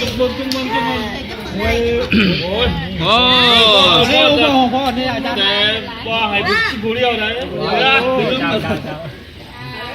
ຈຸກເບິ່ງ ຈຸກເບິ່ງ ຈຸກເບິ່ງ ໂອ້ຍ ໂອ້ຍ ໂອ້ ເອົາແລ້ວ ບໍ່ ບໍ່ ນີ້ອາຈານ ແຕ່ບໍ່ໃຫ້ຜູ້ ຜູ້ດຽວໃດ ເອີ ເອົາແລ້ວ.